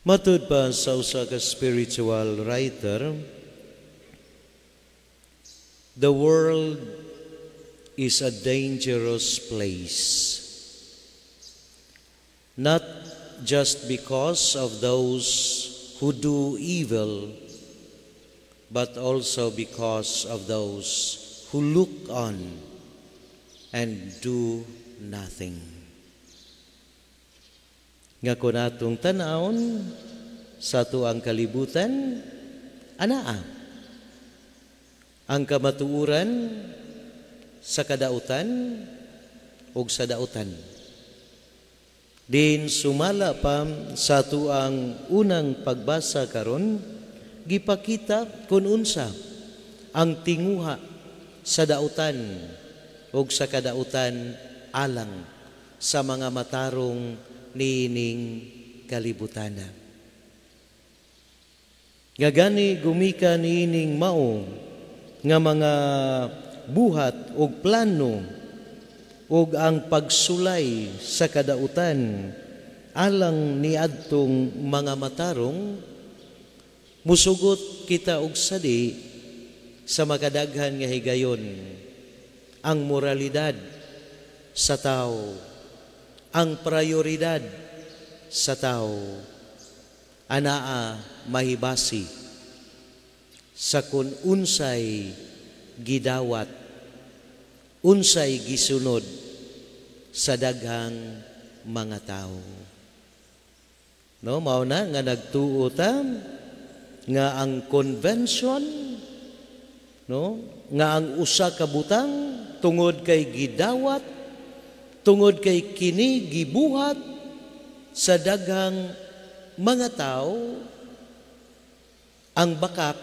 Matud pa sa usa ka spiritual writer, the world is a dangerous place. Not just because of those who do evil, but also because of those who look on and do nothing. Nga kung atong tanawon sa atuang kalibutan, anaa ang kamatuoran sa kadautan ug sa dautan. Din sumala pa sa atuang unang pagbasa karon, gipakita kung unsa ang tinguha sa dautan ug sa kadautan alang sa mga matarong niining kalibutana. Nga gani gumikan niining mao nga mga buhat og plano ug ang pagsulay sa kadautan alang niadtong mga matarong, musugot kita og sadi sa makadaghan nga higayon ang moralidad sa tao, ang prioridad sa tao, anaa mahibasi sa kun unsay gidawat, unsay gisunod sa daghang mga tao. No, mao na nga nagtuo ta nga ang convention, no, nga ang usa ka butang tungod kay gidawat, tungod kay kini gibuhat sa daghang mga tao, ang bakak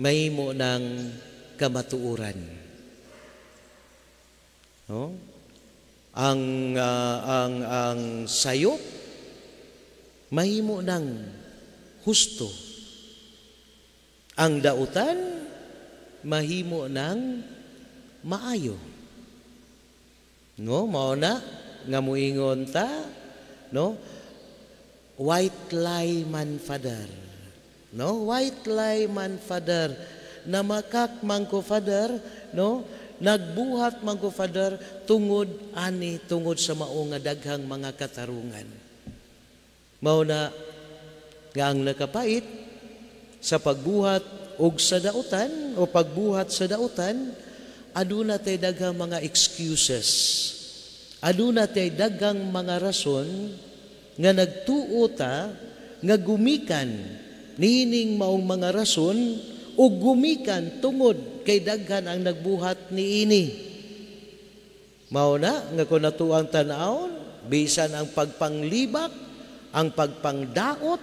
mahimo ng kamatuoran. No? Ang sayop mahimo ng husto. Ang dautan mahimo ng maayo. No, mao na nga muingon ta, no? White lie man, Father. No, white lie man, Father. Namakak man ko, Father, no? Nagbuhat man ko, Father, tungod ani, tungod sa mao nga daghang mga katarungan. Mao na nga ang nakapait sa pagbuhat og sa dautan o pagbuhat sa dautan, aduna tay daghang mga excuses. Aduna tay daghang mga rason nga nagtuo ta nga gumikan niining maong mga rason o gumikan tungod kay daghan ang nagbuhat niini. Mao na nga kung natuang tan-awon, bisan ang pagpanglibak, ang pagpangdaot,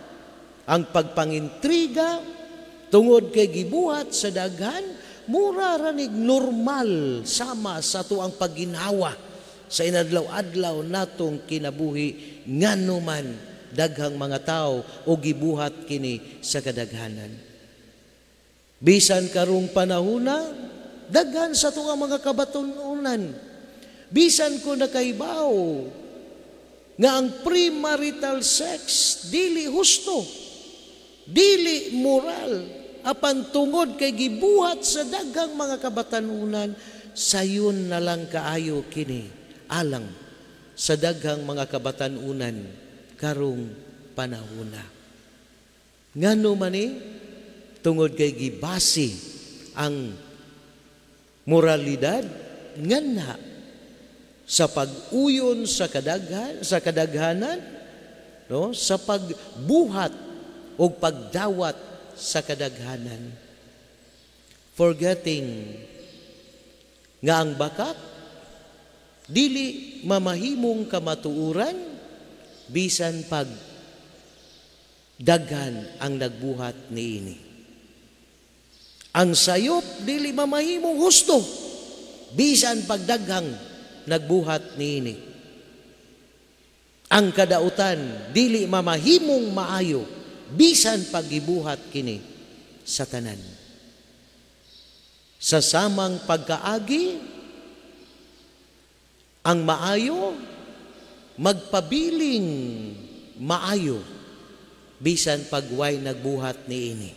ang pagpangintriga, tungod kay gibuhat sa daghan, mura ra nig normal sama sa atuang pagginhawa sa inadlaw-adlaw natong kinabuhi, ngano man daghang mga tao o gibuhat kini sa kadaghanan. Bisan karong panahona, daghan sa tuang mga kabatunan. Bisan ko nakaibaw nga ang premarital sex dili husto, dili moral, apan tungod kay gibuhat sa daghang mga kabatanunan, sayon na lang kaayo kini alang sa daghang mga kabatanunan karong panahona. Ngano man ni? Tungod kay gibasi ang moralidad nganha sa pag-uyon sa kadaghan, sa kadaghanan, no, sa pagbuhat o pagdawat sa kadaghanan, forgetting nga ang bakak dili mamahimong kamatuoran bisan pag daghan ang nagbuhat niini. Ang sayop dili mamahimong husto bisan pagdaghang nagbuhat niini. Ang kadautan dili mamahimong maayo bisan paggibuhat kini sa tanan. Sa samang pagkaagi, ang maayo magpabiling maayo. Bisan pag way nagbuhat niini.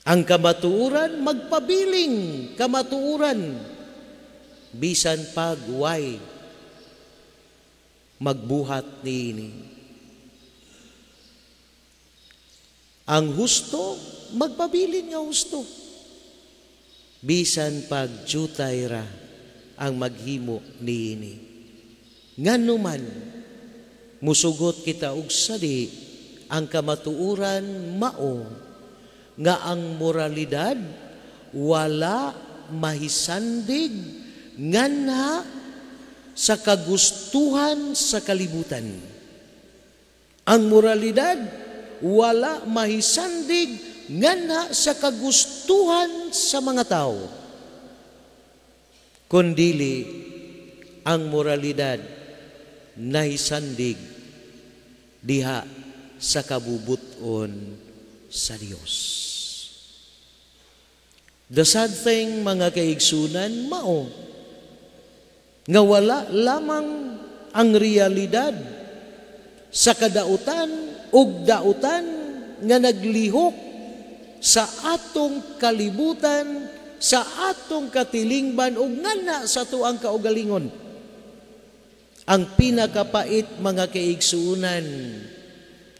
Ang kamatuoran, magpabiling kamatuoran, bisan pag way magbuhat niini. Ang husto, magpabilin nga husto, bisan pag jutay ra ang maghimo niini. Ngano man musugot kita og sadi, ang kamatuoran mao nga ang moralidad wala mahisandig nganha sa kagustuhan sa kalibutan. Ang moralidad wala mahisandig nganha sa kagustuhan sa mga tao. Kundili ang moralidad nahisandig diha sa kabubuton sa Dios. The sad thing, mga kaigsunan, mao nga wala lamang ang realidad sa kadautan ug dautan nga naglihok sa atong kalibutan, sa atong katilingban ug ngana sa tuang kaugalingon. Ang pinakapait, mga kaigsuunan,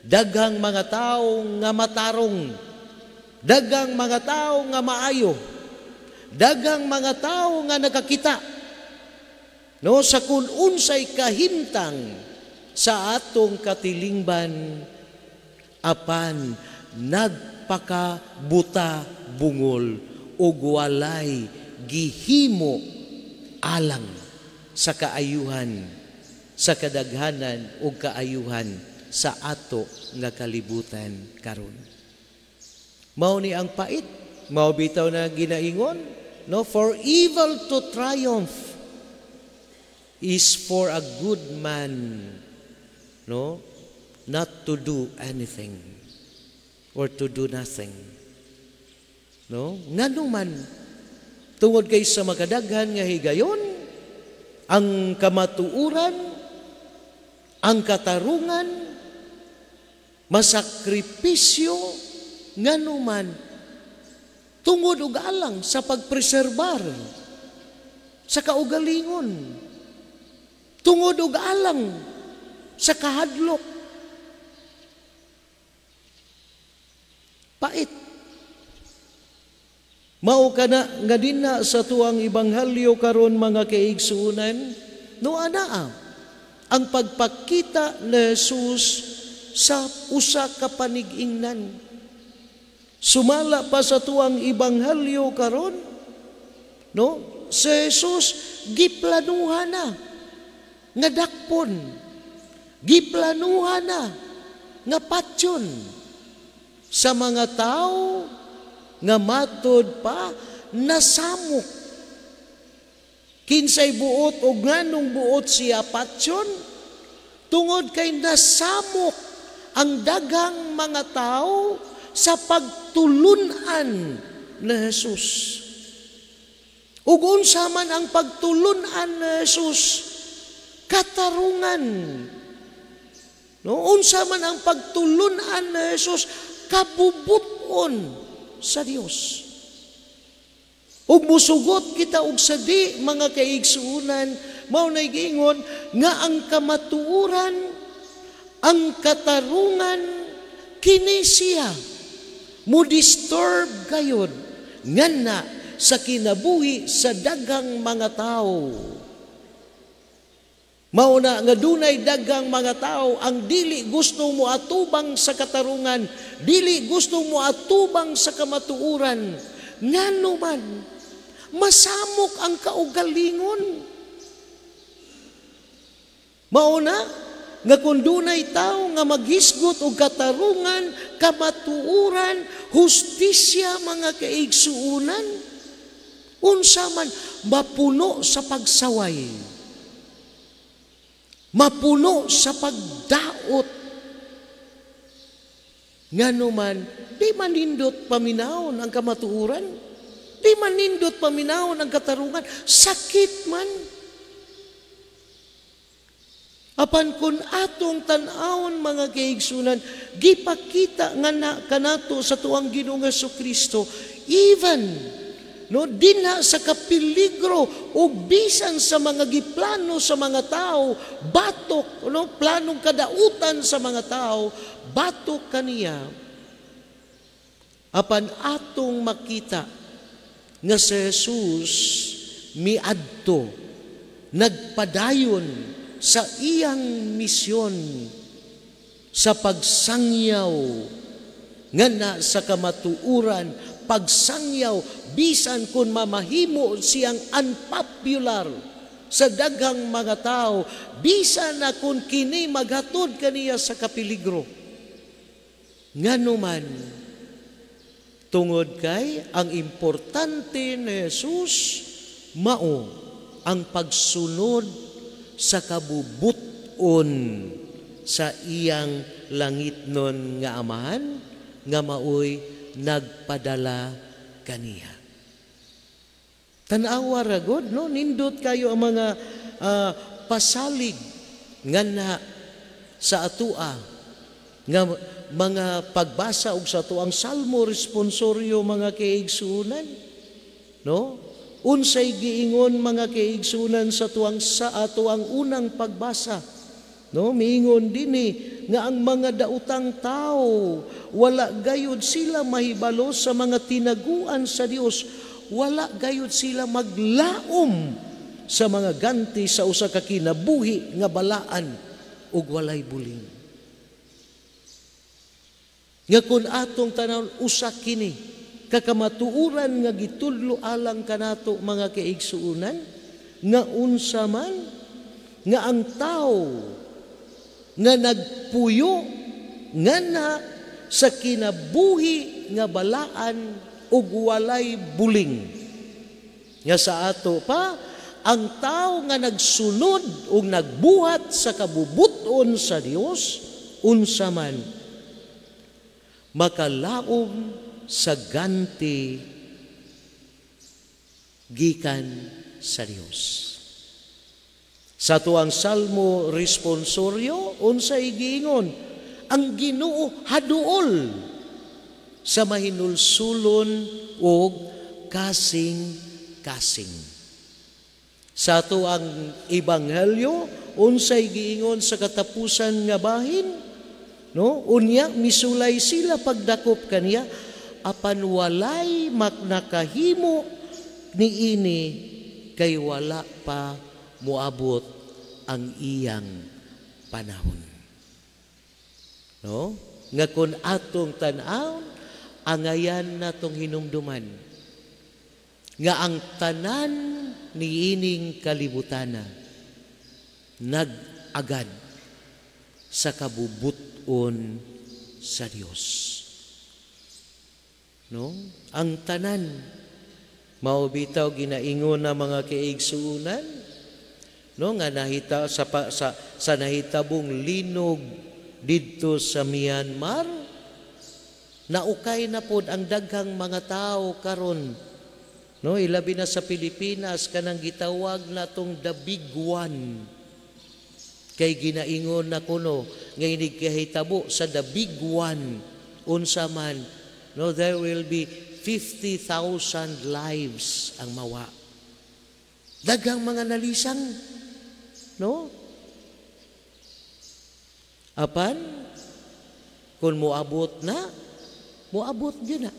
daghang mga tao nga matarong, daghang mga tao nga maayo, daghang mga tao nga nakakita, no, sa kun unsay kahimtang sa atong katilingban, apan nagpakabuta bungol ug walay gihimo alang sa kaayuhan, sa kadaghanan ug kaayuhan sa ato nga kalibutan karon. Mao ni ang pait, mao bitaw na ginaingon, no, for evil to triumph is for a good man, no, not to do anything or to do nothing. No? Ngano man, tungod kay sa makadaghan nga higayon, ang kamatuuran, ang katarungan, masakripisyo, ngano man, tungod og alang sa pagpreserbar sa kaugalingon, tungod og alang sa kahadlok. Pait. Mao kana nga dinha sa tuang ebanghelyo karon, mga kaigsuonan, no, anaa ang pagpakita ni Jesus sa usa ka panig-ingnan. Sumala pa sa tuang ebanghelyo karon, no, si Jesus giplanuhan na nga dakpon, giplanuhan na nga patyon sa mga tao nga matod pa nasamok. Kinsay buot o nganong buot siya patyon? Tungod kay nasamok ang daghang mga tao sa pagtulunan ni Jesus. Ug unsa man ang pagtulunan ni Jesus? Katarungan. No, unsa man ang pagtulunan ni Jesus? Kabubuton sa Dios. Ug musugot kita og sadi, mga kaigsuonan, mao nay giingon nga ang kamatuoran, ang katarungan, kini siya mo disturb gayod nganna sa kinabuhi sa daghang mga tao. Mao na nga dunay daghang mga tao ang dili gusto mo atubang sa katarungan, dili gusto mo atubang sa kamatuoran. Ngano man masamok ang kaugalingon. Mao na nga kung dunay tao nga maghisgot og katarungan, kamatuoran, hustisya, mga kaigsuonan, unsa man mapuno sa pagsaway, mapuno sa pagdaot. Ngano man di manindot paminawon ang kamatuoran, di manindot paminawon ang katarungan, sakit man. Apan kung atong tan-awon, mga kaigsunan, gipakita nga na kanato sa atuang Ginoong Kristo, even, no, dinha sa kapeligro o bisan sa mga giplano sa mga tao batok, no, planong kadautan sa mga tao batok kaniya, apan atong makita nga si Jesus miadto, nagpadayon sa iyang misyon sa pagsangyaw nga na sa kamatuuran, pagsangyaw bisan kung mamahimo siyang unpopular sa daghang mga tao, bisan na kung kini maghatod kaniya sa kapeligro. Ngano man? Tungod kay ang importante ni Jesus mao ang pagsunod sa kabubuton sa iyang langitnon nga Amahan nga maoy nagpadala kaniya. Tanawa ra god, no? Nindot kayo ang mga pasalig nga na sa atua nga mga pagbasa og sa atuang Salmo responsoryo, mga kaigsunan, no? Unsay giingon, mga kaigsunan, sa atuang unang pagbasa, no? Miingon dinhi nga ang mga daotang tao, wala gayud sila mahibalo sa mga tinaguan sa Dios, wala gayud sila maglaom sa mga ganti sa usa ka kinabuhi nga balaan ug walay buling. Nga kun atong tan-awon, usa kini ka kamatuoran nga gitudlo alang kanato, mga kaigsuonan, nga unsa man nga ang tao nga nagpuyo nga na sa kinabuhi nga balaan ug walay buling, nga sa ato pa, ang tao nga nagsunod ug nagbuhat sa kabubuton sa Dios, unsa man, makalaom sa ganti gikan sa Dios. Sa atuang Salmo responsoryo, unsay giingon? Ang Ginoo haduol sa mahinulsulon og kasing-kasing. Sa atuang Ebanghelyo, unsay giingon sa katapusan nga bahin? No? Unya misulay sila pagdakop kaniya, apan walay nakahimo niini kay wala pa moabot ang iyang panahon. No? Nga kung atong tan-awon, angayan natong hinumduman nga ang tanan niining kalibutana nag-agad sa kabubuton sa Dios. No? Ang tanan, mao bitaw ginaingon na, mga kaigsuunan, no, nga nahita sa, pa, sa sa nahitabong linog didto sa Myanmar, naukay na pod ang daghang mga tao karon, no, ilabi na sa Pilipinas, kanang gitawag natong the big one, kay ginaingon na kuno nga inig kahitabo sa the big one, unsa man, no, there will be 50,000 lives ang mawa, daghang mga nalisang, no? Apan kung moabot na, moabot gyud na,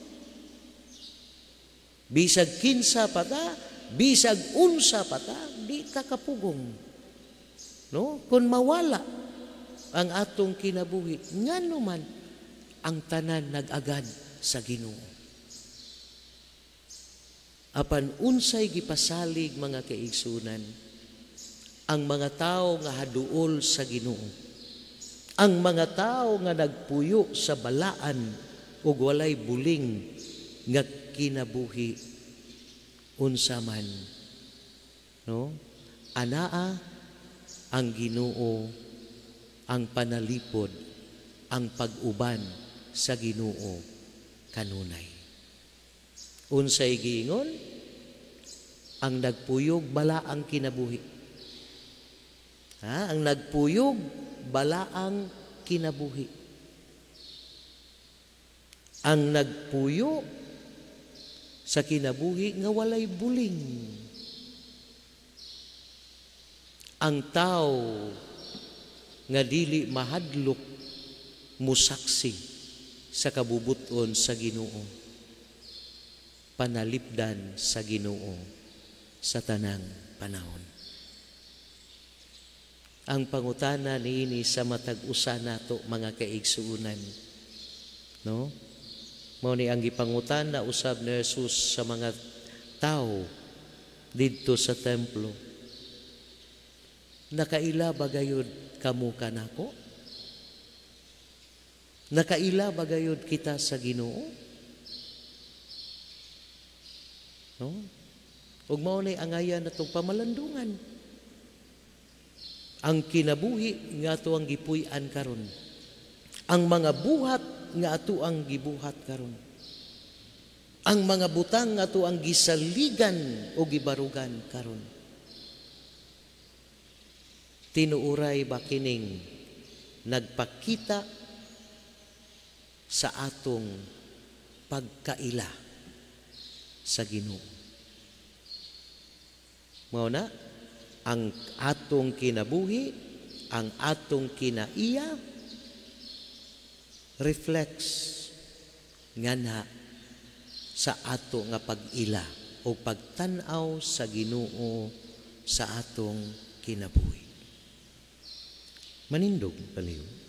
bisag kinsa pa ta, bisag unsa pa ta, di ka kapugong, no, kung mawala ang atong kinabuhi. Ngano man? Ang tanan nag-agad sa Ginoo. Apan unsay gipasalig, mga kaigsunan? Ang mga tao nga haduol sa Ginoo, ang mga tao nga nagpuyo sa balaan ug walay buling nga kinabuhi, unsa man, no, anaa ang Ginoo, ang panalipod, ang pag-uban sa Ginoo kanunay. Unsay giingon? Ang nagpuyog balaang kinabuhi. Ha? Ang nagpuyog balaang kinabuhi. Ang nagpuyo sa kinabuhi nga walay buling. Ang tao nga dili mahadlok musaksi sa kabubuton sa Ginoo. Panalipdan sa Ginoo sa tanang panahon. Ang pangutana niini sa matag usa nato, mga kaigsuonan, no? Mao ni ang gipangutana usab ni Jesus sa mga tao didto sa templo. "Nakaila ba gayud kamo kanako? Nakaila ba gayud kita sa Ginoo?" No? Ug mao ni angayan natong pamalandungan. Ang kinabuhi nga ato ang gipuy-an karon. Ang mga buhat nga ato ang gibuhat karon. Ang mga butang nga ato ang gisaligan o gibarugan karon. Tinuuray ba kining nagpakita sa atong pagkaila sa Ginoo? Mao na ang atong kinabuhi, ang atong kinaiya reflects nganha sa ato nga pag-ila o pagtan-aw sa Ginoo sa atong kinabuhi. Manindog palihog.